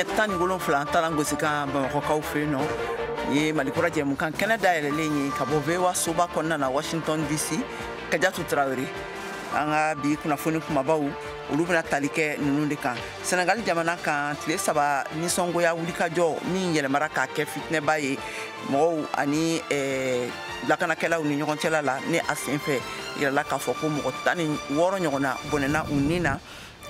Nɛgɛ ɲɛ 17 taara gosi kan Bamakɔkaw fɛ yen nɔ. Ye Malikura jɛmukan kɛnɛ dayɛlɛlen ye ka bɔ VOA soba kɔnɔna na, Washington DC. Kajatu Tarawele, an ka bi kunnafoni kumabaw, olu bɛna tali kɛ ninnu de kan: Senegali jamana kan, tile 3 nisɔngoya wulikajɔ min yɛlɛmara k'a kɛ fitinɛba ye mɔgɔw ani lakanakɛlaw ni ɲɔgɔn cɛla la, ni a sen fɛ yirala k'a fɔ ko mɔgɔ 16 ɲɔgɔnna bɔnɛna u ni na.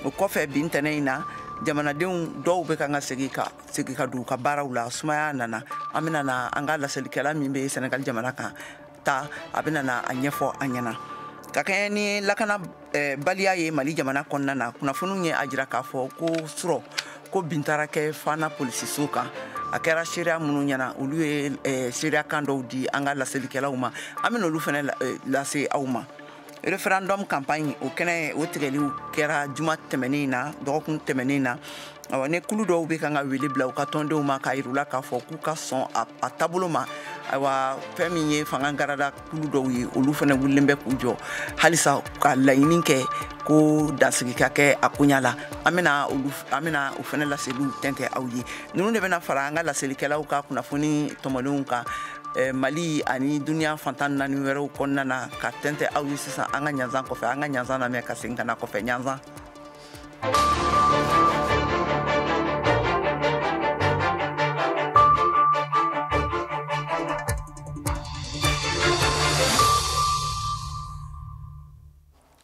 O kɔfɛ, bi ntɛnɛn in na, jamanadenw dɔw bɛ kan ka segin ka don u ka baaraw la, sumaya nana. An bɛna na an ka laselikɛla min bɛ Senegali jamana kan ta, a bɛna na a ɲɛfɔ an ɲɛna. Ka kɛɲɛ ni lakana baliya ye Mali jamana kɔnɔna na, kunnafoniw ye a jira k'a fɔ ko surɔ ko bin taara kɛ Fana polisiso kan. A kɛra seereya minnu ɲɛna, olu ye seereya kan dɔw di an ka laselikɛlaw ma. An bɛna olu fana lase aw ma. Référendum campagne, o kɛnɛ o tigɛliw kɛra juma tɛmɛnen na, dɔgɔkun tɛmɛnen na. Awa, ni kulu dɔw bɛ kan ka wele bila u ka tɔndenw ma k'a yir'u la k'a fɔ k'u ka sɔn a taabolo ma. Ayiwa, fɛn min ye fanga garada kulu dɔw ye, olu fana wulilen bɛ k'u jɔ halisa ka laɲini kɛ ko dansigi ka kɛ a koɲa la. An bɛna o fana laseliw tɛntɛn aw ye. Ninnu de bɛna fara an ka laselikɛlaw ka kunnafoni tɔmɔlenw kan Mali ani duniya fantan naani wɛrɛw kɔnɔna na ka tɛntɛn aw ye sisan. An ka ɲanzan kɔfɛ, an ka ɲanzan lamɛn ka segin ka na kɔfɛ ɲanzan.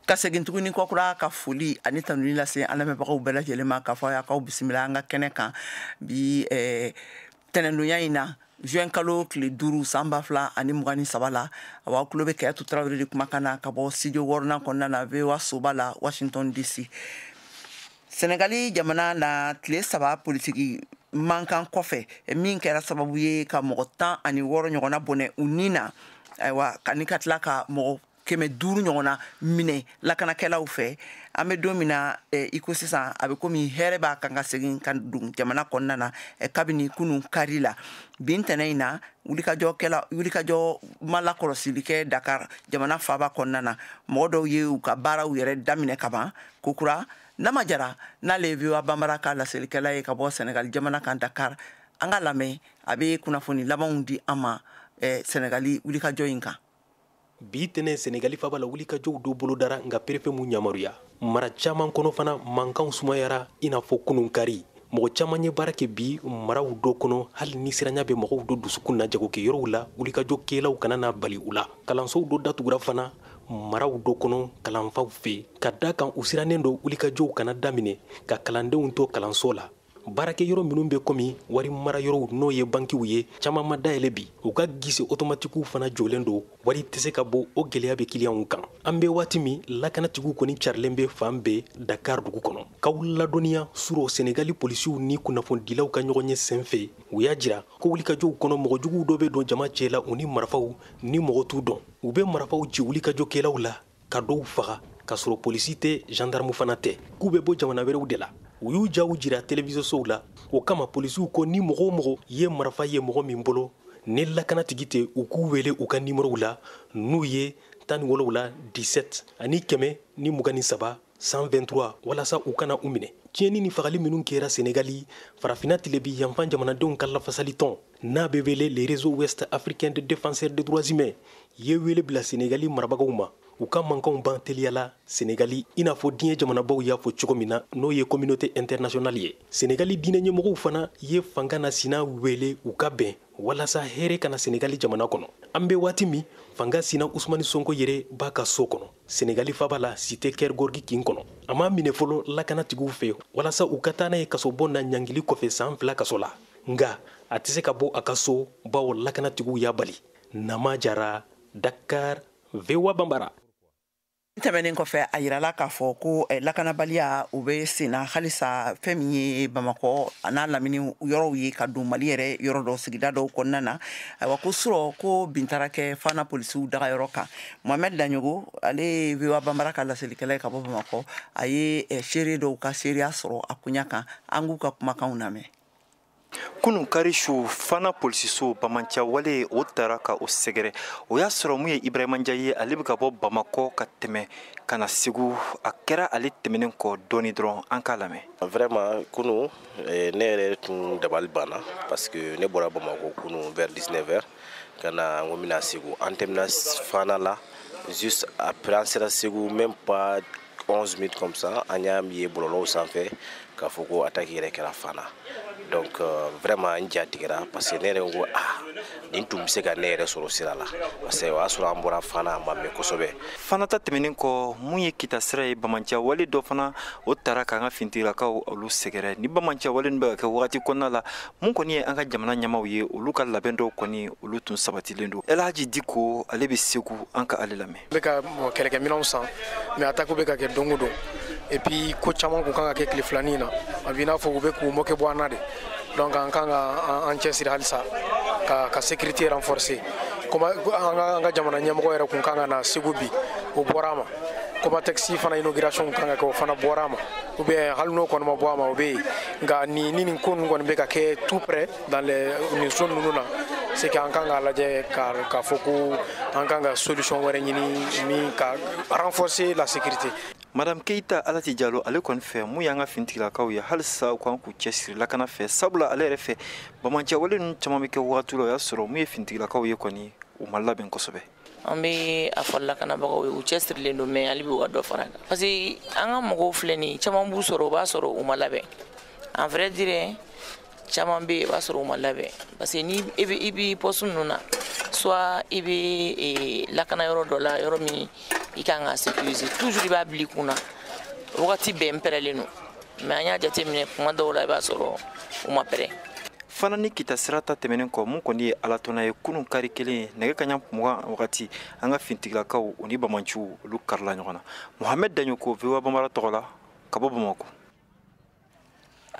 Ka segin tuguni kɔkura ka foli ani tanuni lase an lamɛnbagaw bɛɛ lajɛlen ma, k'a fɔ a y'aw bisimila an ka kɛnɛ kan bi tɛnɛndonya in na, juin kalo tile 5, san 2023 la. Awa, tulo bɛ Kayatu Tarawele de kumakan na ka bɔ studio wɔɔrɔnan kɔnɔna na, VOA soba la, Washington DC. Senegali jamana na, tile 3 politiki mankan kɔfɛ min kɛra sababu ye ka mɔgɔ 16 ɲɔgɔnna bɔnɛ u ni na, ayiwa, ani ka tila ka mɔgɔ 500 ɲɔgɔnna minɛ lakanakɛlaw fɛ, an bɛ don min na i ko sisan, a bɛ komi hɛrɛ b'a kan ka segin ka don jamana kɔnɔna na kabini kunun kari la. Bi ntɛnɛn in na, wulikajɔkɛla wulikajɔ ma lakɔlɔsili kɛ Dakar, jamana faaba kɔnɔna na. Mɔgɔ dɔw ye u ka baaraw yɛrɛ daminɛ ka ban kokura. Nama Jara, n'ale ye VOA Banbara ka laselikɛla ye ka bɔ Senegali jamana kan, Dakar, an ka lamɛn, a bɛ kunnafoni labanw di an ma Senegali wulikajɔ in kan. Bi tɛnɛ, Senegali faba la, wulikajɔw dɔ bolodara, nka préfet mu yamaruya. Mara caaman kɔnɔ fana, mankanw sumayara i n'a fɔ kunun kari. Mɔgɔ caaman ye baara kɛ bi maraw dɔ kɔnɔ, hali ni siranya bɛ mɔgɔw dɔ dusukun na jagokɛyɔrɔw la, wulikajɔ kɛlaw kana na bali u la. Kalansow dɔ datugura fana maraw dɔ kɔnɔ kalanfaw fɛ, ka da kan u sirannen don wulikajɔw kana daminɛ ka kalandenw to kalanso la. Baarakɛ yɔrɔ minnu bɛ komi wari mara yɔrɔw, n'o ye bankiw ye, caman ma dayɛlɛ bi. U ka guichet automatiquew fana jɔlen don, wari tɛ se ka bɔ. O gwɛlɛya bɛ kiliyanw kan. An bɛ waati min, lakanatigiw kɔni carilen bɛ fan bɛɛ Dakar dugu kɔnɔ. K'aw ladɔnniya, surɔ Senegali polisiw ni kunnafonidilaw ka ɲɔgɔn ye sen fɛ, u y'a jira ko wulikajɔw kɔnɔ, mɔgɔjuguw dɔ bɛ don jama cɛ la, u ni marifaw, ni mɔgɔ t'u dɔn. U bɛ marifaw ci wulikajɔkɛlaw la ka dɔw faga, k'a sɔrɔ polisi tɛ, gendarme fana tɛ, k'u bɛ bɔ jamana wɛrɛw de la. U y'u jaw jira télévision la. O kama, polisiw ko ni mɔgɔ o mɔgɔ ye marifa ye mɔgɔ min bolo, ni lakanatigi tɛ, u k'u wele u ka nimɔrɔw la, n'u ye 17 17 ani 123 123, walasa u kana u minɛ. Tiɲɛni ni fagali minnu kɛra Senegali, Farafina tilebi yanfan jamanadenw ka lafasali tɔn, n'a bɛ wele le Réseau ouest africain de défenseurs des droits humains, ye wele bila Senegali marabagaw ma, u ka mankanw ban teliyala Senegali, i n'a fɔ diɲɛ jamanabaw y'a fɔ cogo min na, n'o ye communauté internationale ye. Senegali diinɛ ɲɛmɔgɔw fana ye fanga na sina wele u ka bɛn walasa hɛrɛ kana Senegali jamana kɔnɔ. An bɛ waati min, fanga sina Usumani Sonko yɛrɛ b'a ka so kɔnɔ Senegali faba la, Cité Keur Gorgui kin kɔnɔ. A m'a minɛ fɔlɔ lakanatigiw fɛ walasa u ka taa n'a ye kasobon na ɲangili kɔfɛ san 2 kaso la, nga a tɛ se ka bɔ a ka so bawo lakanatigiw y'a bali. Nama Jara, Dakar, VOA Banbara. Tɛmɛnen kɔfɛ, a yirala k'a fɔ ko lakanabaliya o bɛ senna halisa fɛn min ye Bamakɔ a n'a lamini yɔrɔw ye, ka don Mali yɛrɛ yɔrɔ dɔ sigida dɔw kɔnɔna na. Ayiwa, ko surɔ ko bin taara kɛ Fana polisiw dagayɔrɔ kan. Mohamɛd Daɲogo, ale ye VOA Banbara ka laselikɛla ye ka bɔ Bamakɔ, a ye seere dɔw ka seereya sɔrɔ a koɲa kan. An k'u ka kumakanw lamɛn. Kunun kari su Fana polisiso, banbaanciya wale o tara ka o sɛgɛrɛ. O y'a sɔrɔ mun ye Ibrahima Ndiaye ye, ale bɛ ka bɔ Bamakɔ ka tɛmɛ ka na Segu. A kɛra ale tɛmɛnen kɔ dɔɔni dɔrɔn. An k'a lamɛn. Vraiment, kunu ne yɛrɛ tun dabali banna, parce que ne bɔra Bamakɔ kunu vers 19h ka na, n ko n bɛna Segu. An tɛmɛna Fana la, juste après an sera Segu, même pas 11 minutes comme ça, an y'a ye bɔlɔlɔw sanfɛ k'a fɔ ko attaque yɛrɛ kɛra Fana. Donc vraiment, n ja tigɛra, parce que ne yɛrɛ ko ah, nin tun bɛ se ka ne yɛrɛ sɔrɔ sira la, parce que o y'a sɔrɔ an bɔra Fana, a ma mɛn kosɛbɛ. Fana ta tɛmɛnen kɔ, mun ye Kita sira ye, banbaanciya wale dɔ fana o tara k'an ka finitigilakaw olu sɛgɛrɛ. Ni banbaanciya wale bɛ ka kɛ wagati kɔnɔna la, mun kɔni ye an ka jamana ɲɛmaw ye, olu ka labɛn dɔw kɔni olu tun sabatilen don. Elhaji Diko, ale bɛ Segu, an ka ale lamɛn. N bɛ ka kɛlɛkɛminɛnw san, mais attaque bɛ ka kɛ don o don. Et puis ko caman kun kan ka kɛ tile filanin na, a b'i n'a fɔ u bɛ k'u moquer bɔ an na de. Donc an kan ka an cɛsiri halisa ka sécurité renforcer. An ka jamana ɲɛmɔgɔ yɛrɛ kun kan ka na Segu bi, o bɔra a ma. Comatex fana inauguration kan ka kɛ, o fana bɔra a ma, ou bien hali n'o kɔni ma bɔ a ma, o bɛ yen. Nka ni nin ko ninnu kɔni bɛ ka kɛ tout près dans les nin zone ninnu na, c'est que an kan k'a lajɛ k'a fɔ ko an kan ka solution wɛrɛ ɲini min ka renforcer la sécurité. Madame Keita Alati Jalo, ale kɔni fɛ, mun y'an ka finitigilakaw ye, halisa u kan k'u cɛsiri lakana fɛ, sabula ale yɛrɛ fɛ, banbaanciya wale ninnu caman bɛ kɛ wagati la, o y'a sɔrɔ mun ye finitigilakaw ye kɔni, u ma labɛn kosɛbɛ. An bɛ a fɔ lakanabagaw ye, u cɛsirilen don, mais hali bi u ka dɔ fara kan, parce que an ka mɔgɔw filɛ nin ye, caman b'u sɔrɔ, o b'a sɔrɔ u ma labɛn. En vrai dire, caman bɛ yen, i b'a sɔrɔ u ma labɛn, parce que ni i bɛ i bɛ poste ninnu na, soit i bɛ lakana yɔrɔ dɔ la, yɔrɔ min i kan ka sécuriser toujours, i b'a bila i kunna wagati bɛɛ n pɛrɛlen don. Mais an y'a jateminɛ, kuma dɔw la i b'a sɔrɔ u ma pɛrɛn. Fana ni Kita sira ta tɛmɛnen kɔ, mun kɔni ye Alatɔnɔ ye, kunun kari kelen, nɛgɛ kaɲa 20 wagati, an ka finitigilakaw o ni banbaanciw olu karila ɲɔgɔn na. Mohamɛd Daɲoko, VOA Bambara tɔgɔ la, ka bɔ Bamakɔ.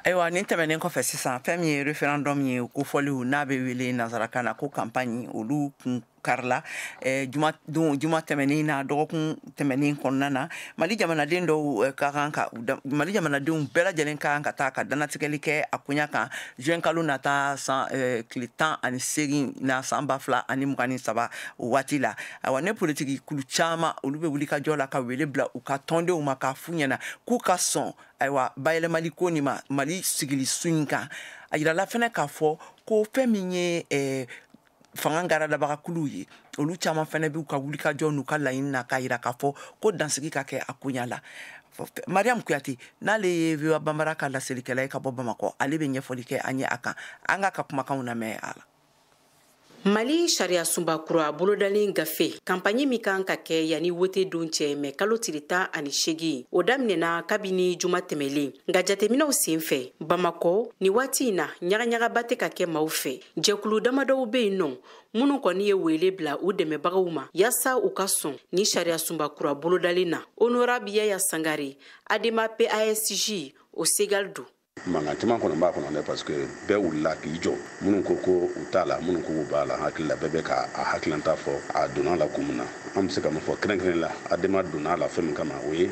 Ayiwa, nin tɛmɛnen kɔfɛ sisan, fɛn min ye référendum ye kofɔliw, n'a bɛ wele nanzarakan na ko campagne, olu kun karila juma don, juma tɛmɛnen na, dɔgɔkun tɛmɛnen kɔnɔna na. Mali jamanaden dɔw ka kan ka, Mali jamanadenw bɛɛ lajɛlen ka kan ka taa ka dannatigɛli kɛ a koɲa kan juin kalo nata san tile 18 na, san 2023, o waati la. Ayiwa, ne politiki kulu caman, olu bɛ wuli ka jɔ la ka wele bila u ka tɔndenw ma k'a f'u ɲɛna k'u ka sɔn, ayiwa, bayɛlɛmali ko nin ma Mali sigili su in kan. A yirala fɛnɛ k'a fɔ ko fɛn min ye fanga garadabagakuluw ye, olu caman fɛnɛ b'u ka wulikajɔ n'u ka laɲini na k'a yira k'a fɔ ko dansigi ka kɛ a koɲa la. Mariam Kuyate, n'ale ye VOA Bambara ka laselikɛla ye ka bɔ Bamakɔ, ale bɛ ɲɛfɔli kɛ an ye a kan. An k'a ka kumakanw lamɛn a la. Mali sariya sunba kura bolodalen gafe, campagne min kan ka kɛ yanni wote don cɛ, mɛ kalo tile 18, o daminɛna kabini juma tɛmɛlen. Nka jateminɛw sen fɛ Bamakɔ ni waati in na, ɲagaɲagaba tɛ ka kɛ maaw fɛ. Jɛkulu damadɔw be yen nɔ minnu kɔni ye wele bila u dɛmɛbagaw ma yaasa u ka sɔn ni sariya sunba kura bolodalen na. Honorable Yaya Sangare, Adema PASJ o segal don. Mankan caman kɔni b'a kɔnɔ dɛ, parce que bɛɛ wulila k'i jɔ. Minnu ko ko u t'a la, minnu ko k'u b'a la, hakili la, bɛɛ bɛ ka a hakilinata fɔ a donna la kun min na. An bɛ se ka mun fɔ kɛrɛnkɛrɛn la, Adema donna a la fɛn min kama, o ye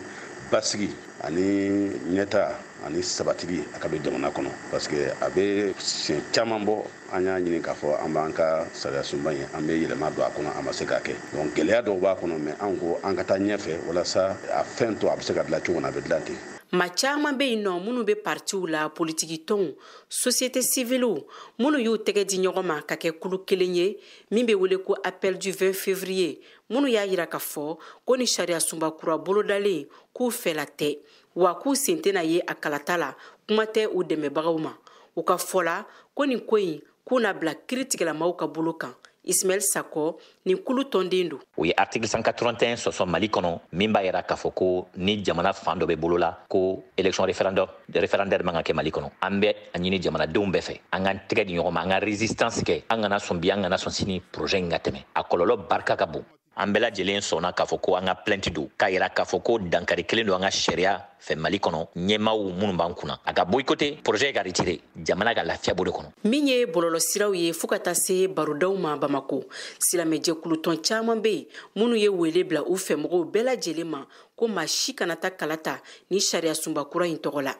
basigi ani ɲɛta ani sabatili a ka don jamana kɔnɔ, parce que a bɛ siɲɛ caman bɔ, an y'a ɲini k'a fɔ an b'an ka sariya sunba in, an bɛ yɛlɛma don a kɔnɔ, a ma se k'a kɛ. Donc gɛlɛya dɔw b'a kɔnɔ, mais an ko an ka taa ɲɛfɛ walasa a fɛn to a bɛ se ka dilan cogo min na, a bɛ dilan ten. Ma caaman be yen nɔ minnu be partiw la, politiki tɔnw, société civile, minnu y'u tɛgɛ di ɲɔgɔn ma ka kɛ kulu kelen ye min be wele ko Appel du 20 février, minnu y'a yira k'a fɔ ko ni sariya sunba kura bolodalen, k'u fɛla tɛ, wa k'u sen tɛna ye a kalata la, kuma tɛ u dɛmɛbagaw ma. U ka fɔ la ko nin ko in k'u na bila kiiritigɛlamaw ka bolo kan. Ismaɛl Sakɔ, nin kulu tɔnden don. O ye article 181 sɔsɔ Mali kɔnɔ, min b'a yira k'a fɔ ko ni jamana fan dɔ bɛ bolo la, ko élection référendum référendaire man ka kɛ Mali kɔnɔ. An bɛ a ɲini jamanadenw bɛɛ fɛ, an k'an tɛgɛ di ɲɔgɔn ma, an ka résistance kɛ. An kana sɔn bi, an kana sɔn sini, projet in ka tɛmɛ. A kɔlɔlɔ barika ka bon. An bɛɛ lajɛlen sɔnna k'a fɔ ko an ka plainte don k'a yira k'a fɔ ko dankari kelen don an ka sariya fɛ Mali kɔnɔ. Ɲɛmaaw minnu b'an kunna, a ka boycotter projet, ka retirer, jamana ka lafiya b'o de kɔnɔ. Min ye bɔlɔlɔsiraw ye fɔɔ ka taa se barodaw ma Bamako, silamɛjɛkulutɔn caaman be yen minnu ye wele bila u fɛmɔgɔw bɛɛ lajɛlen ma. ko maa si kana taa kalata ni sariya sunba kura in tɔgɔ la.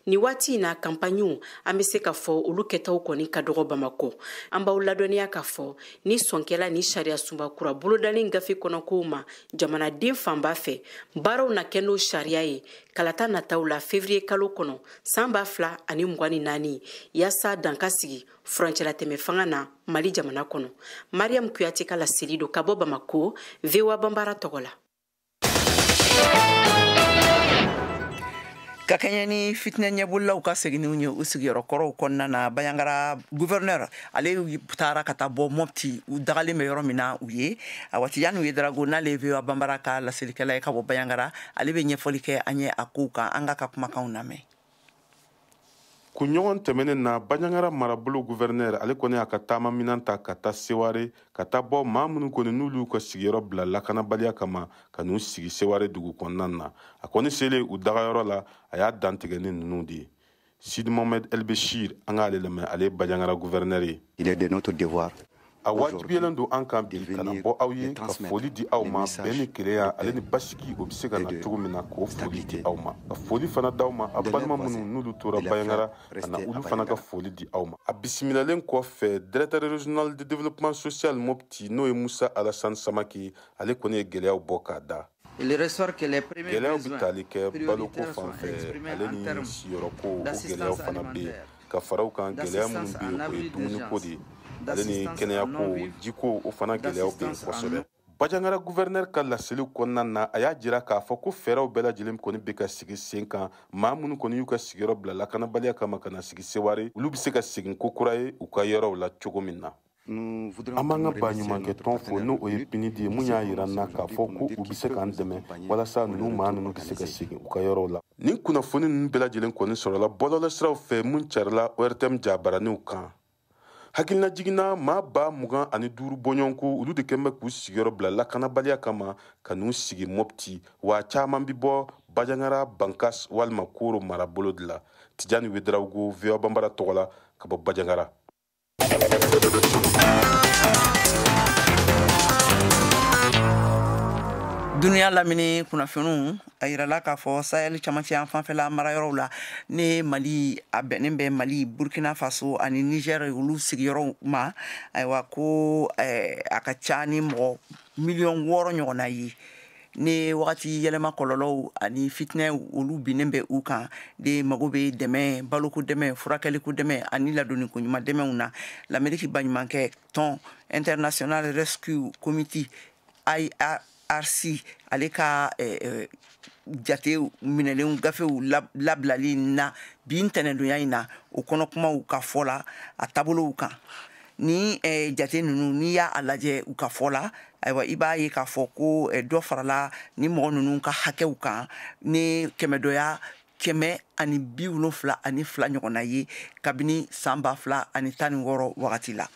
Ni waati in na kanpaɲiw, an bɛ se k'a fɔ olu kɛtaw kɔni ka dɔgɔ Bamakɔ. An b'aw ladɔnniya k'a fɔ ni sɔnkɛla ni sariya sunba kura bolodalen gafe kɔnɔkow ma jamanaden fanba fɛ, baaraw na kɛ n'o sariya ye kalata nataw la février kalo kɔnɔ san 2024, yaasa dan ka sigi furancɛlatɛmɛ fanga na Mali jamana kɔnɔ. Mariam Kuyate ka laseli don ka bɔ Bamako, VOA Banbara tɔgɔ la. Ka kɛɲɛ ni fitinɛ ɲɛbolilaw ka seginniw ye u sigiyɔrɔ kɔrɔw kɔnɔna na, Bandiagara gouverneur ale taara ka taa bɔ Mopti, u dagalen bɛ yɔrɔ min na u ye. A waati yanni u ye darago n'ale ye VOA Banbara ka laselikɛla ye ka bɔ Bandiagara, ale bɛ ɲɛfɔli kɛ an ye a kow kan. An ka kumakanw lamɛn. Kunɲɔgɔn tɛmɛnen na, Bandiagara marabolo gouverneur ale kɔni y'a ka taama minan ta ka taa Seware, ka taa bɔ maa minnu kɔni n'olu y'u ka sigiyɔrɔ bila lakanabaliya kama ka n'u sigi Seware dugu kɔnɔna na. A kɔni selen u dagayɔrɔ la, a y'a dantigɛ ni ninnu de ye. Sidi Mohamed El Bechir, an k'ale lamɛn, ale ye Bandiagara gouverneur ye. Il est de notre devoir. A wajibiyalen don an kan bi ka na bɔ aw ye, ka foli di aw ma, bɛn ni kelenya ale ni basigi, o bɛ se ka na cogo min na, k'o foli di aw ma, ka foli fana d'aw ma a balima minnu n'olu tora Bandiagara, ka na olu fana ka foli di aw ma. A bisimilalen kɔfɛ, directeur régional de développement social Mopti, n'o ye Musa Alassane Samake, ale kɔni ye gɛlɛyaw bɔ k'a da. Gɛlɛyaw bɛ tali kɛ baloko fan fɛ, ale ni siyɔrɔko, o gɛlɛyaw fana bɛ yen. Ka fara o kan, gɛlɛya minnu bɛ yen, o ye dumuniko de ye, ale ni kɛnɛyako, jiko, o fana gɛlɛyaw bɛ yen kosɛbɛ. Bandiagara gouverneur ka laseli kɔnɔna na, a y'a jira k'a fɔ ko fɛɛrɛw bɛɛ lajɛlen kɔni bɛ ka sigi sen kan. Maa minnu kɔni y'u ka sigiyɔrɔ bila lakanabaliya kama ka na sigi Seware, olu bɛ se ka segin ko kura ye u ka yɔrɔw la cogo min na. An b'an ka baɲumankɛ tɔn fo, n'o o ye PNUD ye, mun y'a jira n na k'a fɔ ko u bɛ se k'an dɛmɛ walasa ninnu maa ninnu bɛ se ka segin u ka yɔrɔw la. Nin kunnafoni ninnu bɛɛ lajɛlen kɔni sɔrɔla bɔlɔlɔsiraw fɛ mun carila ORTM jabaraniw kan. Hakilina jiginna, maa 25,000 bɔɲɔgɔnko, olu de kɛn bɛ k'u sigiyɔrɔ bila lakanabaliya kama ka n'u sigi Mopti, wa caman bi bɔ Bandiagara, Bankas walima Koro marabolo de la. Tijani Ouedraogo, VOA Banbara tɔgɔ la ka bɔ Bandiagara. Dunuya lamini kunnafoniw, a yirala k'a fɔ Sahel camancɛ yan fanfɛla marayɔrɔw la, ni Mali a bɛnnen bɛ Mali, Burkina Faso ani Niger olu sigiyɔrɔw ma, ayiwa ko a ka ca ni mɔgɔ 6 miliyɔn ɲɔgɔnna ye ni wagati yɛlɛma kɔlɔlɔw ani fitinɛ olu binnen bɛ u kan de, mago bɛ dɛmɛ, baloko dɛmɛ, furakɛliko dɛmɛ ani ladonniko ɲuman dɛmɛw na. Lamɛriki baɲumankɛ tɔn International Rescue Committee, IRC, ale ka jate minɛlenw gafew labilali na bi ntɛnɛndonya in na, o kɔnɔ kumaw ka fɔ la a taabolow kan, ni jate ninnu, n'i y'a lajɛ u ka fɔ la, ayiwa, i b'a ye k'a fɔ ko dɔ farala ni mɔgɔ ninnu ka hakɛw kan ni kɛmɛdɔya 172 ɲɔgɔnna ye kabini san 2016 wagati la.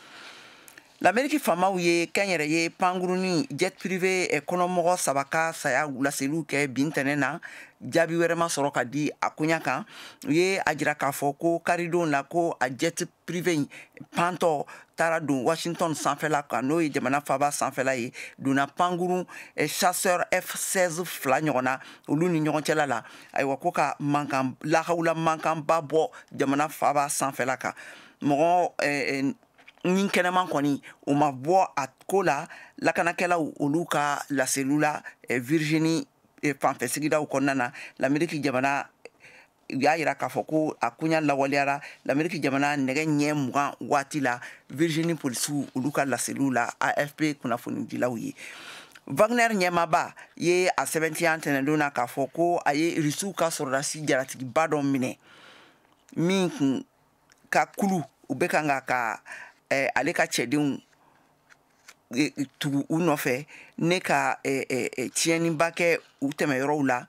Lamɛriki faamaw ye kɛnyɛrɛye pankuruni jet privé kɔnɔmɔgɔ saba ka saya laseliw kɛ bi ntɛnɛn na, jaabi wɛrɛ ma sɔrɔ ka di a koɲa kan. U ye a jira k'a fɔ ko karidon la, ko a jet privé in pantɔ taara don Washington sanfɛla kan, n'o ye jamana faba sanfɛla ye, donna pankurun chasseur F16 fila ɲɔgɔn na olu ni ɲɔgɔn cɛla la. Ayiwa, ko ka mankan lahawula mankanba bɔ jamana faba sanfɛla kan. Mɔgɔ ni kɛnɛman kɔni, o ma bɔ a ko la. Lakanakɛlaw olu ka laseliw la, Virginie fanfɛ sigidaw kɔnɔna na, Lameriki jamana, u y'a yira k'a fɔ ko a koɲa lawaleyara Lameriki jamana nɛgɛ ɲɛ 20 waati la, Virginie polisiw olu ka laseliw la, AFP kunnafonidilaw ye. Wagner ɲɛmaaba ye a sɛbɛntiya ntɛnɛndon na k'a fɔ ko a ye Irisiw ka sɔrɔdasi jaratigiba dɔ minɛ min kun ka kulu u bɛ kan ka ale ka cɛdenw tugu u nɔfɛ ne ka tiɲɛniba kɛ u tɛmɛyɔrɔw la.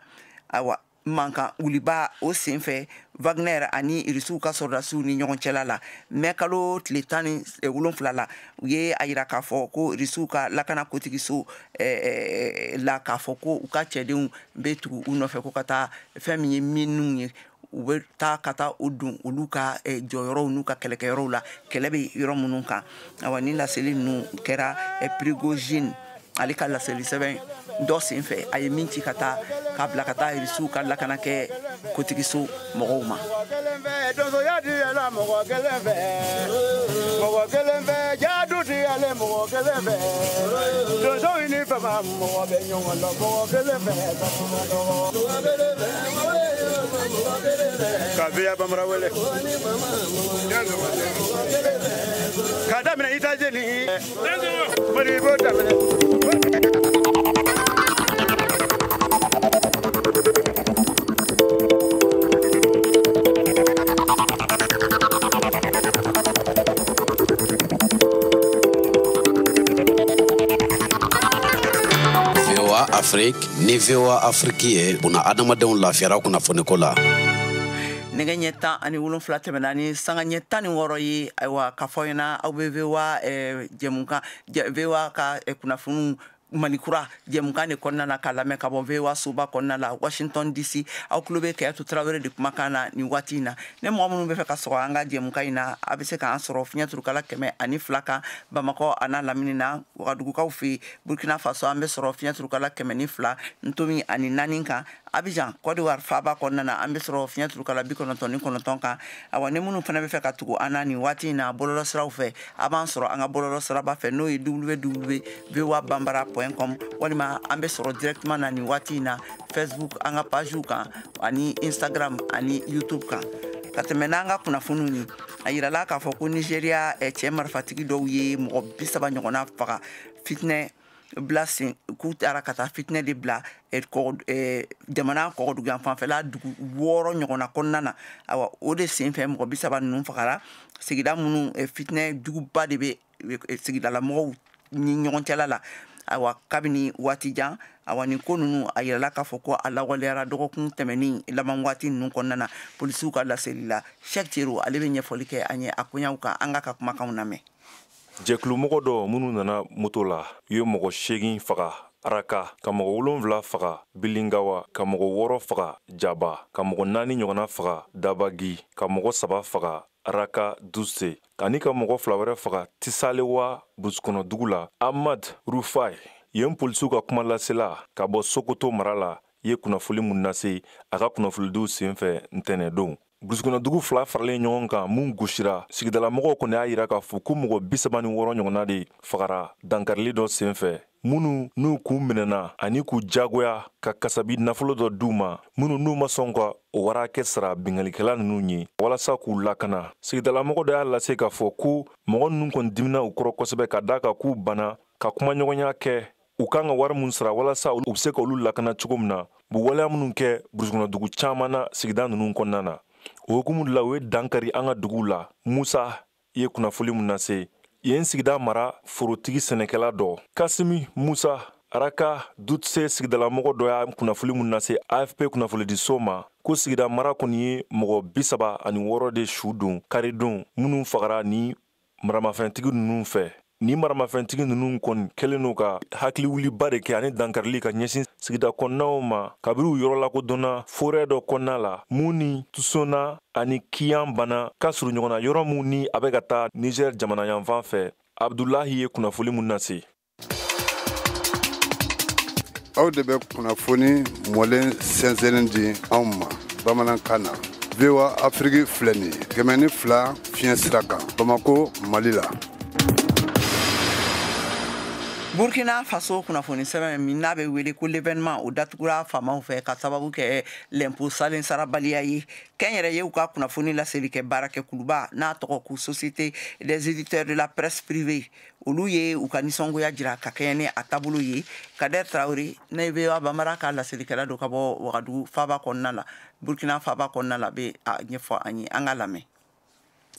Ayiwa, mankan wuliba o senfɛ Wagner ani Irisiw ka sɔrɔdasiw ni ɲɔgɔn cɛla la, mɛ kalo tile 17 la, u ye a yira k'a fɔ ko Irisiw ka lakana kotigiso la k'a fɔ ko u ka cɛdenw bɛ tugu u nɔfɛ, ko ka taa fɛn min ye minnu ye, u bɛ taa ka taa o don olu ka jɔyɔrɔw n'u ka kɛlɛkɛyɔrɔw la, kɛlɛ bɛ yɔrɔ minnu kan. Ayiwa, ni laseli ninnu kɛra, Prigojine ale ka laseli sɛbɛn dɔ senfɛ a ye min ci ka taa k'a bila ka taa irisiw ka lakana kɛ kotigiso mɔgɔw ma. Ka bamara wele ka daminɛ États-Unis b'o daminɛ. VOA Afrique ni VOA Afrique ye buna adamadenw lafiyara kunnafoniko la. Nɛgɛ ɲɛ 17 tɛmɛna ni sanga ɲɛ 16 ye. Ayiwa, k'a fɔ ɲɛna aw bɛ VOA jɛmukan, VOA ka kunnafoniw Malikura jɛmukan de kɔnɔna na k'a lamɛn ka bɔ VOA soba kɔnɔna la Washington DC. Aw tulo bɛ Kayatu Tarawele de kumakan na nin waati in na. Ne mɔgɔ minnu bɛ fɛ ka sɔgɔ an ka jɛmukan in na, a bɛ se k'an sɔrɔ fiɲɛturukala 102 kan Bamakɔ a n'a lamini na. Wagadugukaw fɛ yen, Burkina Faso, an bɛ sɔrɔ fiɲɛturukala 102 ntomi ani 4 kan. Abidjan, Côte d'Ivoire faaba kɔnɔna na, an bɛ sɔrɔ fiɲɛturukala 99 kan. Awa, ni minnu fana bɛ fɛ ka tugu an na nin waati in na bɔlɔlɔsiraw fɛ, a b'an sɔrɔ an ka bɔlɔlɔsiraba fɛ, n'o ye www.voabambara.com, walima an bɛ sɔrɔ directement na nin waati in na Facebook an ka pagew kan, ani Instagram ani YouTube kan. Ka tɛmɛ n'an ka kunnafoniw ye, a yirala k'a fɔ ko Nigeria cɛ marifatigi dɔw ye mɔgɔ 30 ɲɔgɔnna faga fitinɛ bila sen, k'u taara ka taa fitinɛ de bila jamana kɔgɔduguyan fanfɛla dugu 6 ɲɔgɔnna kɔnɔna na. Awa, o de senfɛ mɔgɔ 30 ninnu fagara. Sigida minnu fitinɛ juguba de bɛ sigidalamɔgɔw ni ɲɔgɔn cɛla la, ayiwa, kabini waati jan. Awa, nin ko ninnu, a yirala k'a fɔ ko a lawaleyara dɔgɔkun tɛmɛnen laban waati ninnu kɔnɔna na polisiw ka laseli la. Cheikh Thiero, ale bɛ ɲɛfɔli kɛ an ye a koɲaw kan. An ka kumakanw lamɛn. Jɛkulumɔgɔ dɔ minnu nana moto la u ye mɔgɔ 8 faga Araka, ka mɔgɔ 7 faga Bilingawa, ka mɔgɔ 6 faga Jaba, ka mɔgɔ 4 ɲɔgɔnna faga Dabagi, ka mɔgɔ 3 faga Araka Dutse, ani ka mɔgɔ 2 wɛrɛ faga Tisalewa burusikɔnɔdugu la. Ahmad Rufai, yen polisiw ka kuma lasela ka bɔ Sokoto mara la, ye kunnafoli mun lase a ka kunnafonidiw senfɛ ntɛnɛndon. Burusikɔnɔdugu 2 faralen ɲɔgɔn kan mun gosira, sigidalamɔgɔw kɔni y'a yira k'a fɔ ko mɔgɔ 36 ɲɔgɔnna de fagara dankarili dɔ senfɛ, minnu n'u k'u minɛna ani k'u jagoya ka kasabi nafolo dɔ d'u ma, minnu n'u ma sɔn ka o wara hakɛ sara bingalikɛla ninnu ye walasa k'u lakana. Sigidalamɔgɔ dɔ y'a lase k'a fɔ ko mɔgɔ ninnu kɔni dimina u kɔrɔ kosɛbɛ, ka d'a kan k'u banna ka kumaɲɔgɔnya kɛ u kan ka wari mun sara walasa u bɛ se ka olu lakana cogo min na. U waleya minnu kɛ burusikɔnɔdugu caman na sigida ninnu kɔnɔna na, o hukumu de la u ye dankari an ka duguw la. Musa ye kunnafoli mun lase yen sigida mara forotigi sɛnɛkɛla dɔ Kasimi Musa, Araka Dutse sigidalamɔgɔ dɔ y'a kunnafoli mun lase AFP kunnafonidiso ma, ko sigida mara kɔni ye mɔgɔ 36 de su don karidon, minnu fagara ni maramafɛntigi ninnu fɛ. Ni maramafɛntigi ninnu kɔni kɛlen don ka hakiliwuliba de kɛ ani dankarili ka ɲɛsin sigida kɔnɔnaw ma kabini u yɔrɔ lakodɔnna forêt dɔ kɔnɔna la, mun ni Tusona ani Kiyan bana ka surun ɲɔgɔn na, yɔrɔ mun ni a bɛ ka taa Niger jamana yanfan fɛ. Abdulahi ye kunnafoli mun lase. Aw de bɛ kunnafoni mɔlen sɛnsɛnnen di anw ma bamanankan na. VOA Afrique filɛ nin ye 102 fiɲɛ sira kan Bamako, Mali la. Burkina Faso kunnafoni sɛbɛn min n'a bɛ wele ko L'Événement, o datugura faamaw fɛ ka sababu kɛ lɛnpo salen sarabaliya ye. Kɛnyɛrɛyew ka kunnafoni laseli kɛ baarakɛkuluba n'a tɔgɔ ko Société des éditeurs de la presse privée, olu ye u ka nisɔngoya jira ka kɛɲɛ ni a taabolo ye. Kader Traoré ne bɛ Bamara ka laselikɛla don ka bɔ Wagadugu faaba kɔnɔna la, Burkina faaba kɔnɔna la, bɛ a ɲɛfɔ an ye. An ka lamɛn.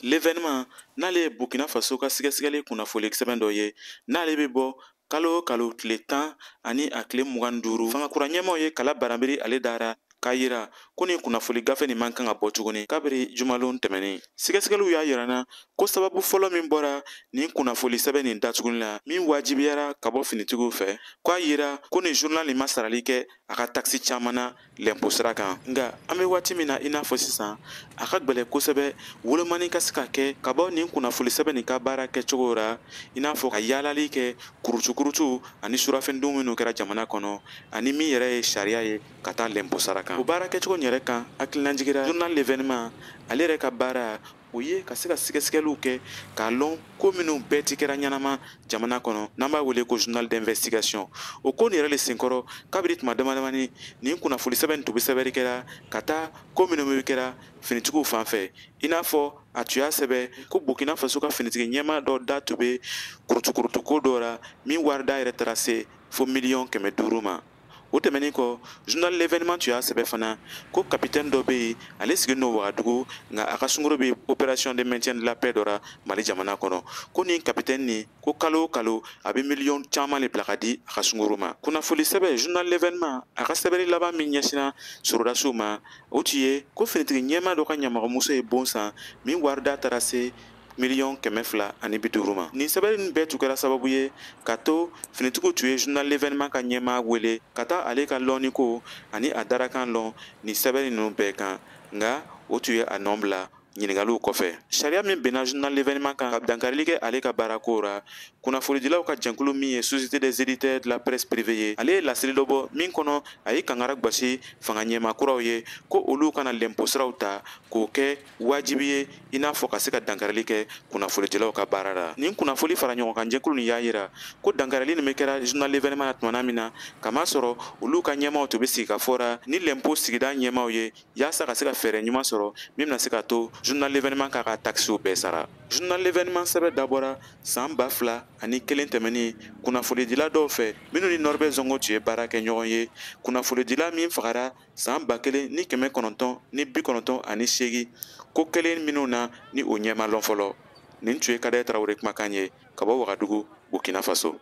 L'Événement, n'ale ye Burkina Faso ka sɛgɛsɛgɛli kunnafoni sɛbɛn dɔ ye, n'ale bɛ bɔ kalo o kalo tile 10 ani a tile 25, fangakura ɲɛmaw ye kala baranbiri ale dara k'a yira ko nin kunnafoni gafe nin man kan ka bɔ tuguni kabiri jumalon tɛmɛnen. Sɛgɛsɛgɛliw y'a yira na ko sababu fɔlɔ min bɔra nin kunnafoni sɛbɛn nin datuguli la, min wajibiyara ka bɔ finitigiw fɛ, k'a yira ko nin journal nin ma sarali kɛ a ka taxe caman na lɛnpo sira kan. Nka an bɛ waati min na i n'a fɔ sisan, A ka gwɛlɛ kosɛbɛ wolomani ka se ka kɛ ka bɔ nin kunnafoni sɛbɛn nin ka baara kɛcogo ra, i n'a fɔ ka yaalali kɛ kurutukurutu ani surafɛndun minnu kɛra jamana kɔnɔ, ani min yɛrɛ ye sariya ye ka taa lɛnpo sara kan. O baara kɛcogo yɛrɛ kan, hakilinajigira journal L'événement ale yɛrɛ ka baara o ye ka se ka sɛgɛsɛgɛliw kɛ k'a lɔn ko minnu bɛɛ ti kɛra ɲɛnama jamana kɔnɔ, n'an b'a wele ko journal d'investigation. O ko nin yɛrɛ le senkɔrɔ, kabiri tuma damadamani nin kunnafoni sɛbɛn tun bɛ sɛbɛnni kɛra ka taa ko minnu bɛ kɛra finitigiw fan fɛ, i n'a fɔ a tun y'a sɛbɛn ko Burkina Faso ka finitigi ɲɛmaa dɔ da tun bɛ kurutukurutuko dɔ la min warida yɛrɛ taara se fo miliyɔn 500 ma. O tɛmɛnen kɔ, journal L'événement tun y'a sɛbɛn fana ko capitaine dɔ bɛ yen, ale sigilen don Wagadugu, nka a ka sunkuru bɛ opération de maintien de la paix dɔ la Mali jamana kɔnɔ. Ko nin capitaine nin, ko kalo o kalo a bɛ miliyɔn caman de bila ka di a ka sunkuru ma. Kunnafoni sɛbɛn journal L'événement a ka sɛbɛnni laban min ɲɛsinna sɔrɔdasiw ma, o tun ye ko finitigi ɲɛmaa dɔ ka ɲamɔgɔmuso ye bon san min warida taara se miliyɔn 250 ma. Nin sɛbɛnni nin bɛɛ tun kɛra sababu ye ka to finitigiw tun ye journal L'événement ka ɲɛmaa wele ka taa ale ka lɔnniko ani a darakan lɔn nin sɛbɛnni ninnu bɛɛ kan, nka o tun ye a nɔ bila ɲininkaliw kɔfɛ. Sariya min bɛnna journal L'événement kan ka dankarili kɛ ale ka baarako ra, kunnafonidilaw ka jɛnkulu min ye Société des éditeurs de la presse privée ye, ale ye laseli dɔ bɔ min kɔnɔ a ye kangara gwasi fanga ɲɛmaa kuraw ye ko olu kana lɛnpo siraw ta k'o kɛ wajibi ye, i n'a fɔ ka se ka dankarili kɛ kunnafonidilaw ka baara la. Nin kunnafoni fara ɲɔgɔn kan jɛkulu nin y'a yira ko dankarili nin bɛ kɛra journal L'événement na tumana min na, kamasɔrɔ olu ka ɲɛmaaw tun bɛ sigi ka fɔ ra ni lɛnpo sigida ɲɛmaaw ye yaasa ka se ka fɛɛrɛ ɲuman sɔrɔ min bɛna se ka to journal L'événement k'a ka taxiw bɛɛ sara. Journal L'événement sɛbɛn dabɔra san 2001 tɛmɛnen kunnafonidila dɔw fɛ minnu ni Norbert Zongo tun ye baara kɛ ɲɔgɔn ye. Kunnafonidila min fagara san 1998 ko kelen minnu na ni o ɲɛma lɔn fɔlɔ. Nin tun ye Kadɛ Tarawele kumakan ye ka bɔ Wagadugu, Burkina Faso.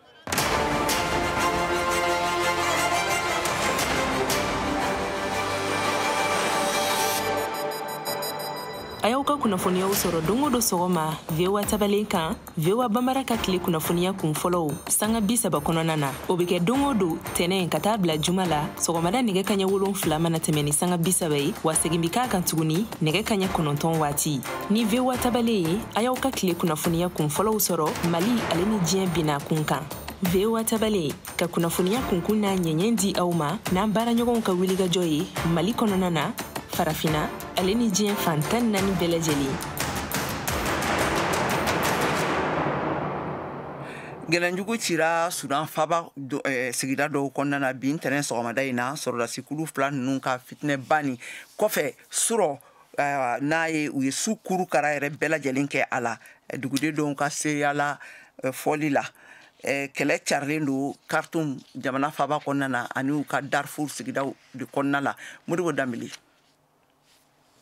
A y'aw ka kunnafoniyaw sɔrɔ don o don sɔgɔma VOA tabalen kan, VOA Bambara ka tile kunnafoniya kun fɔlɔw sanga 30 kɔnɔna na. O bɛ kɛ don o don tɛnɛn ka taa bila juma la sɔgɔmada nɛgɛ kaɲɛ 7 mana tɛmɛ ni sanga 30 ye, wa segin bɛ k'a kan tuguni nɛgɛ kaɲɛ 9 waati. Ni VOA tabalen ye, a y'aw ka tile kunnafoniya kun fɔlɔw sɔrɔ Mali ale ni diɲɛ binna kun kan. VOA tabalen ka kunnafoniya kunkun n'a ɲɛɲɛ di aw ma n'an baaraɲɔgɔnw ka wulikajɔ ye Mali kɔnɔna na, Farafina ale ni diɲɛ fan 14 bɛɛ lajɛlen. Gɛlɛnjugu cira Sudan faba sigida dɔw kɔnɔna na bi ntɛnɛn sɔgɔmada in na, sɔrɔdasikulu fila ninnu ka fitinɛba nin kɔfɛ surɔ n'a ye u ye su kuru kara yɛrɛ bɛɛ lajɛlen kɛ a la, duguden dɔw ka seereya la fɔli la. Kɛlɛ carilen don Khartoum jamana faba kɔnɔna na ani u ka Darfur sigidaw de kɔnɔna la. Modibo Danbele.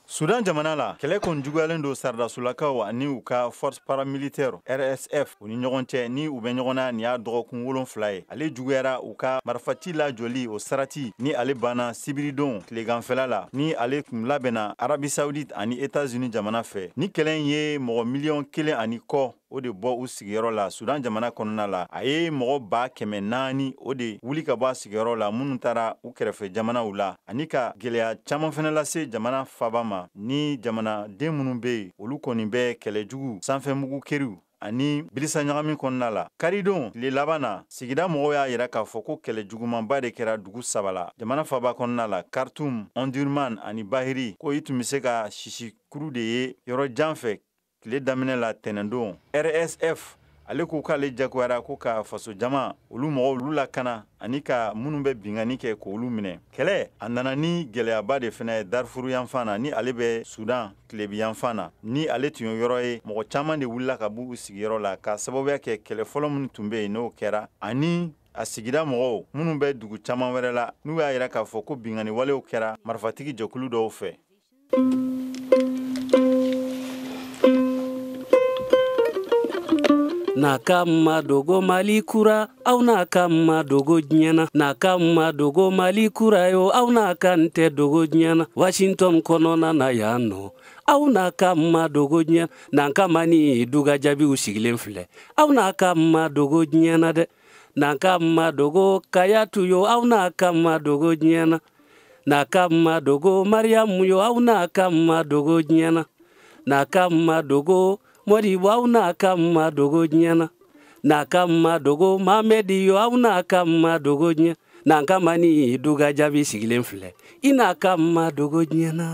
Sudan jamana la, kɛlɛ kɔni juguyalen don saradasulakaw ani u ka force paramilitaire RSF u ni ɲɔgɔn cɛ ni u bɛ ɲɔgɔn na nin y'a dɔgɔkun 7 ye. Ale juguyara u ka marifati lajɔli o sarati ni ale banna sibiridon tileganfɛla la ni ale tun labɛnna Arabie Saoudite ani États-Unis jamana fɛ. Ni kɛlɛ in ye mɔgɔ miliyɔn 1.5 o de bɔ u sigiyɔrɔ la Sudan jamana kɔnɔna la. A ye mɔgɔ 400,000 o de wuli ka bɔ a sigiyɔrɔ la minnu taara u kɛrɛfɛ jamanaw la, ani ka gɛlɛya caman fana lase jamana faba ma ni jamanaden minnu bɛ yen olu kɔni bɛ kɛlɛjugu sanfɛmugu keriw ani bilisa ɲagami kɔnɔna la. Karidon tile laban na, sigida mɔgɔw y'a yira k'a fɔ ko kɛlɛ jugumanba de kɛra dugu 3 la jamana faba kɔnɔna la, Khartoum, Omdurman ani Bahiri. Ko i tun bɛ se ka sisikuru de ye yɔrɔ jan fɛ tile daminɛ la tɛnɛndon. RSF ale ko k'ale jagoyara ko ka faso jama olu mɔgɔw olu lakana ani ka minnu bɛ binkanni kɛ k'olu minɛ. Kɛlɛ a nana ni gɛlɛyaba de fana ye Darfur yanfan na ni ale bɛ Sudan tilebi yanfan na, ni ale tun ye yɔrɔ ye mɔgɔ caman de wulila ka b'u sigiyɔrɔ la ka sababuya kɛ kɛlɛ fɔlɔ minnu tun bɛ yen n'o kɛra, ani a sigida mɔgɔw minnu bɛ dugu caman wɛrɛ la n'u y'a yira k'a fɔ ko binkanni walew kɛra marifatigi jɛkulu dɔw fɛ. N'a ka ma dogo Mali kura, aw n'a ka ma dogo diɲɛ na. N'a ka ma dogo Mali kura yo, aw n'a ka n tɛ dogo diɲɛ na. Washington kɔnɔna na yan nɔ, aw n'a ka ma dogo diɲɛ na. N'an ka ma ni duga jaabiw sigilen filɛ, aw n'a ka ma dogo diɲɛ na dɛ. N'an ka ma dogo Kayatu yo, aw n'a ka ma dogo diɲɛ na. N'a ka ma dogo Mariyamu yo, aw n'a ka ma dogo diɲɛ na. N'a ka ma dogo Modibo, aw n'a ka ma dogo diɲɛ na. N'a ka ma dogo Mamedi yo, aw n'a ka ma dogo diɲɛ. N'an ka ma ni duga jaabi sigilen filɛ, i n'a ka ma dogo diɲɛ na.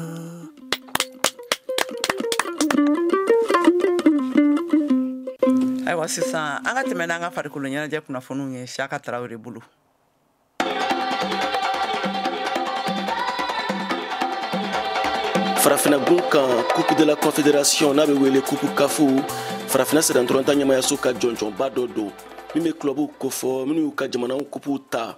Ayiwa, sisan an ka tɛmɛ n'an ka farikolo ɲɛnajɛ kunnafoniw ye Siyaka Tarawele bolo. Farafinagun kan, Coupe de la Confédération n'a bɛ wele Coupe CAF, Farafina sennantolatan ɲɛmayaso ka jɔnjɔnba dɔ don min bɛ kulɔbuw kofɔ minnu y'u ka jamanaw kupuw ta.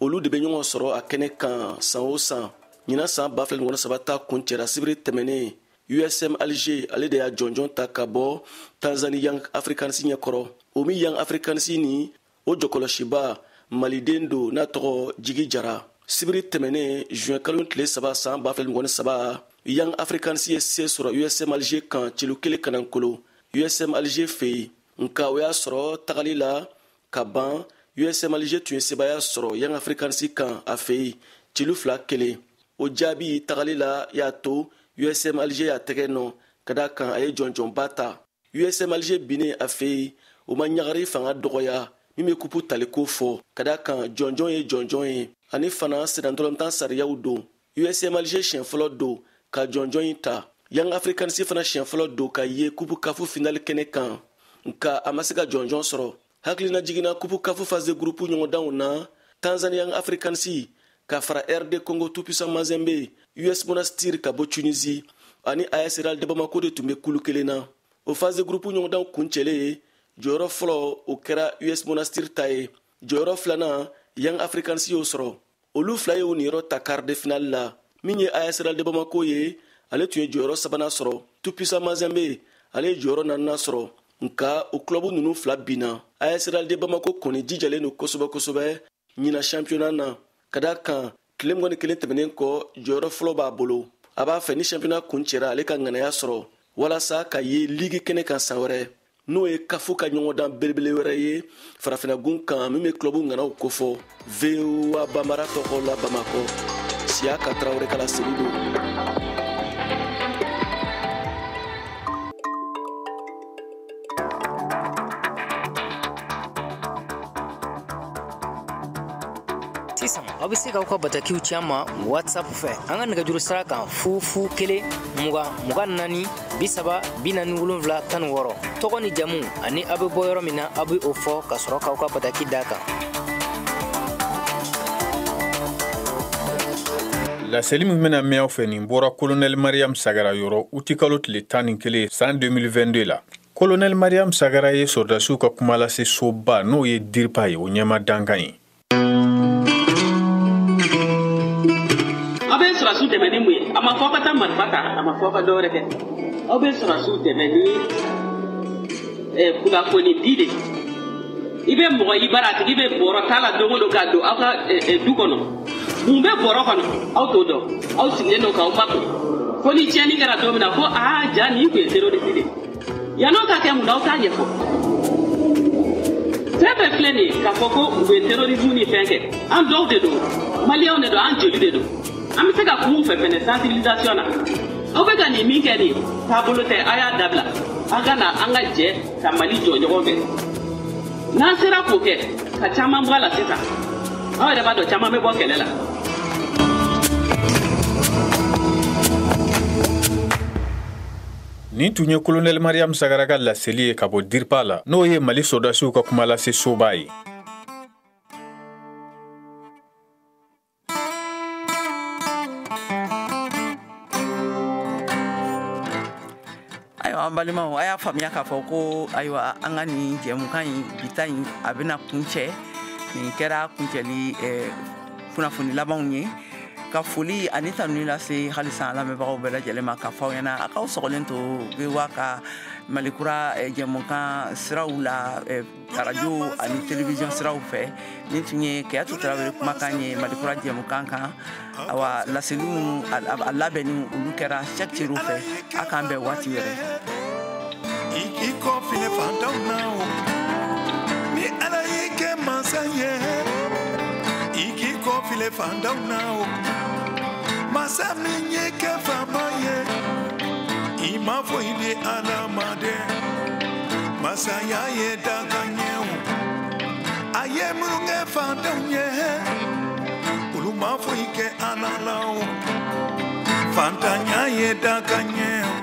Olu de bɛ ɲɔgɔn sɔrɔ a kɛnɛ kan san o san. Ɲinan san 2023 ta kuncɛra sibiri tɛmɛnen. USM Alger, ale de y'a jɔnjɔn ta ka bɔ Tanzanie Young Africans ɲɛkɔrɔ. O min Young Africans ni o jɔkɔlɔsiba maliden don n'a tɔgɔ Jigi Jara. Sibiri tɛmɛnen, juin kalo tile 3 san 2023, Young Africans ye se sɔrɔ USM Alger kan celu 1 kanankolo USM Alger fɛ yen. Nka o y'a sɔrɔ tagali la ka ban, USM Alger tun ye sebaaya sɔrɔ Young Africans kan a fɛ yen celu 2-1. O jaabi tagali la y'a to USM Alger y'a tɛgɛ nɔ, ka da kan a ye jɔnjɔnba ta. USM Alger binnen a fɛ yen, o ma ɲagari fanga dɔgɔya min bɛ kupu taliko fɔ, ka da kan jɔnjɔn ye jɔnjɔn ye, ani fana sennantolatan sariyaw don. USM Alger siɲɛ fɔlɔ don ka jɔnjɔn in ta. Young Africans fana siɲɛ fɔlɔ don ka ye Coupe CAF finale kɛnɛ kan, nka a ma se ka jɔnjɔn sɔrɔ. Hakilina jiginna, Coupe CAF phase de groupe ɲɔgɔndanw na, Tanzania Young Africans ka fara RD Congo Tout-Puissant Mazembe, US Monastir ka bɔ Tunisie ani AS Real de Bamako de tun bɛ kulu kelen na. O phase de groupe ɲɔgɔndanw kuncɛlen, jɔyɔrɔ fɔlɔ o kɛra US Monastir ta ye, jɔyɔrɔ filanan Young Africans y'o sɔrɔ. Olu fila y'u niyɔrɔ ta quart de finale la. Min ye AS Real de Bamako ye, ale tun ye jɔyɔrɔ sabanan sɔrɔ. Tout-Puissant Mazembe, ale ye jɔyɔrɔ naaninan sɔrɔ. Nka o club ninnu fila binna. AS Real de Bamako kɔni jijalen don kosɛbɛ kosɛbɛ ɲinan championnat na, ka da kan tile 21 tɛmɛnen kɔ, jɔyɔrɔ fɔlɔ b'a bolo. A b'a fɛ ni championnat kuncɛra, ale ka ŋanaya sɔrɔ walasa ka ye ligue kɛnɛ kan san wɛrɛ, n'o ye CAF ka ɲɔgɔndan belebele wɛrɛ ye farafinagun kan min bɛ club ŋanaw kofɔ. VOA Bambara tɔgɔ la Bamakɔ, Siyaka Tarawele ka laseli don. Sisan aw bɛ se k'aw ka batakiw ci an ma WhatsApp fɛ an ka nɛgɛjuru sira kan 0 0 1 20 24 30 47 16. Tɔgɔ ni jamu ani aw bɛ bɔ yɔrɔ min na, aw bɛ o fɔ ka sɔrɔ k'aw ka bataki d'a kan. Laseli min bɛna mɛn aw fɛ nin bɔra Colonel Mariam Sagara yɔrɔ utikalo tile 11 san 2022 la. Colonel Mariam Sagara ye sɔrɔdasiw ka kumalase soba n'o ye DIRPA ye, o ɲɛma dankan ye. Aw bɛ sɔrɔdasiw dɛmɛ ni mun ye? A ma fɔ aw ka taa marifa ta, a ma fɔ aw ka dɔwɛrɛ kɛ. Aw bɛ sɔrɔdasiw dɛmɛ ni kunnafoni di de. I bɛ mɔgɔ i bara, a tigi bɛ bɔrɔ t'a la don o don k'a don aw ka du kɔnɔ. Mun bɛ bɔrɔ kɔnɔ? Aw t'o dɔn. Aw sigilen don k'aw makun. Fo ni tiɲɛni kɛra don min na, ko aa ja nin tun ye terroriste de ye. Yann'o ka kɛ, mun na aw t'a ɲɛfɔ? Fɛn fɛn filɛ nin ye k'a fɔ ko u bɛ terrorisme ni fɛn kɛ, an dɔw de don, maliyɛnw de don, an joli de don. An bɛ se ka kuma u fɛ fɛnɛ sensibilisation na. Aw bɛ ka nin min kɛ nin ye, taabolo tɛ, a y'a dabila. An ka na an ka jɛ ka Mali jɔ ɲɔgɔn fɛ. N'an sera k'o kɛ, ka caman bɔ a la sisan, aw yɛrɛ b'a dɔn caman bɛ bɔ kɛlɛ la. Nin tun ye Colonel Mariam Sagara ka laseli ye ka bɔ DIRPA la, n'o ye Mali sɔrɔdasiw ka kumalase soba ye. Ayiwa, an balimaw, a y'a faamuya k'a fɔ ko ayiwa, an ka nin jɛmukan in bita in a bɛna kuncɛ. Nin kɛra kuncɛli kunnafoni labanw ye. Ka foli ani tanuni lase halisa lamɛnbagaw bɛɛ lajɛlen ma, ka fɔ aw ɲɛna a k'aw sɔgɔlen to VOA ka Malikura jɛmukan siraw la, arajo ani télévision siraw fɛ. Nin tun ye Keyatu Tarawele kumakan ye Malikura jɛmukan kan. Awa, laseliw a labɛnni olu kɛra Cheick Cero fɛ. A k'an bɛn waati wɛrɛ. I kɔfilɛ fantanw na o, ni Ala y'i kɛ mansa ye, i k'i kɔfilɛ fantanw na o. Masa min ye kɛ faama ye, i ma foyi di Ala ma dɛ. Masaya ye dakan ye o, a ye minnu kɛ fantanw ye, olu ma foyi kɛ Ala la o. Fantanya ye dakan ye o.